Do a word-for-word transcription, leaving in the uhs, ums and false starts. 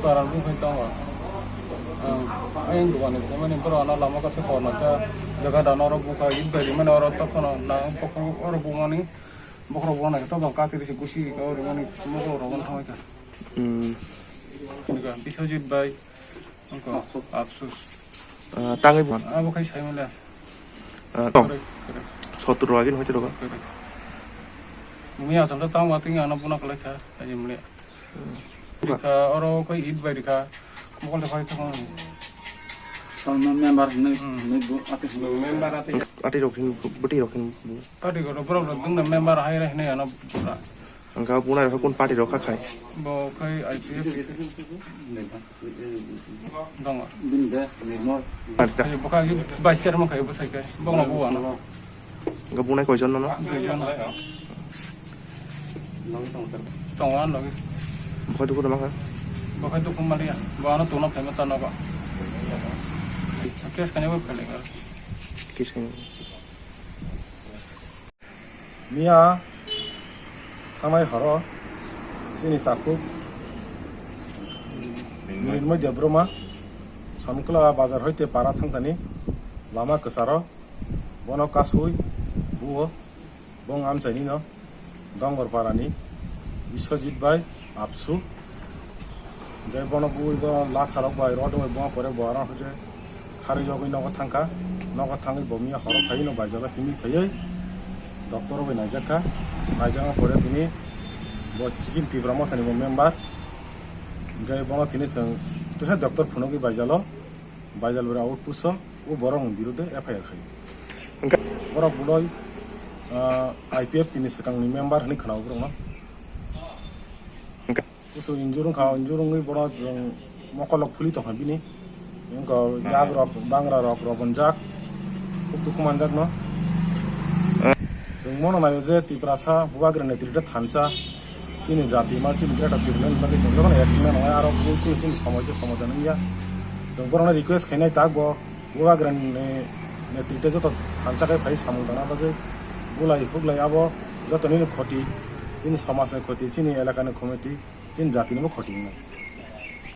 Para bung hai tongo. Ang, ang dukan ni mani boro ano lama kaisa korna ta jaga dano oro bukha id bai rimani oro tokhono na bokro oro bumani bokro bumani to bang kati risi gusi oro rimani mokro oro thangwi kha. Hmm. Biswajit bai. Wngkha. Afsus. Afsus. Ah, tangwi bo. Abo khai sai male. Ah, tong. Kore, kore. Sotro agin hoite rogo. Kore. Mia chanda tang wa ting ano buna kala kha, aji male. Hmm. Rikha, oro koi id bai rikha. Mokol de phai thang. Tang member hinwi, hmm, hinwi bu ati hinwi. Member ati. Ati rok hin, buti rok hin. Ati go, bro, bro, dungna member hai re hinwi ano bura. Ang ka bunai rok kun party rok kha khai. Bo khai I P F. Dongo. Bini de, ni mo. Party ta. Bo khai vice chairman khai bo sai khai. Bo no bo ano. Ang ka bunai koi jon no? Dui jon. Tongo ano logi. Bo khai dukhu ma kha? Bo khai dukhu ma liya. Bo ano tuna phai ma ta no ba. Case kani bo phai le. Case kani. Miya thangnai horo chini takhuk Mrinmoy Debbarma Sonkla bazar hoite para thangthani lama kwcharo bono kasui buo bong amchaini no Dongor parani Biswajit bai Apsu. Hingke bono bui bono latharok bai rod bai bono pore bo aro hwnkhe kharwi yogwi nogo thangkha. Nogo thangwi bo miya horo phaiwi no baijalo himwi phaiwi doctor bai naijakha. Naijakma pore tini bo chini Tipra Mothani bo member. Hingke bono tini chwng tuhe doctor phunugwi baijalo. Baijal bai out puso o borok ni birude F I R khai. Hingke borok boloi, ah, I P F tini swkangni member hwnwi khwnao borokno. Hingke Kusu injure wngkha, injure wngwi bono chwng mokolok phuli tongkha bini. Wngkha yagrok, bangrarok, robonjak, khub dukhu manjakno. Chwng bono naio je Tiprasa Bubagra netrite thansa chini jati ma chini greater Tipraland bagwi chwng jotono ekmeng wngnai, aro bui kunu chini somosya somadhan wngya. Chwng borokno request khainai tak bo Bubagra ni netrite joto thansa khe phai samung tangna bagwi bulai huklai abo joto nini khoti, chini somajni khoti, chini elakani committee, chini jatini bo khoti wngnai.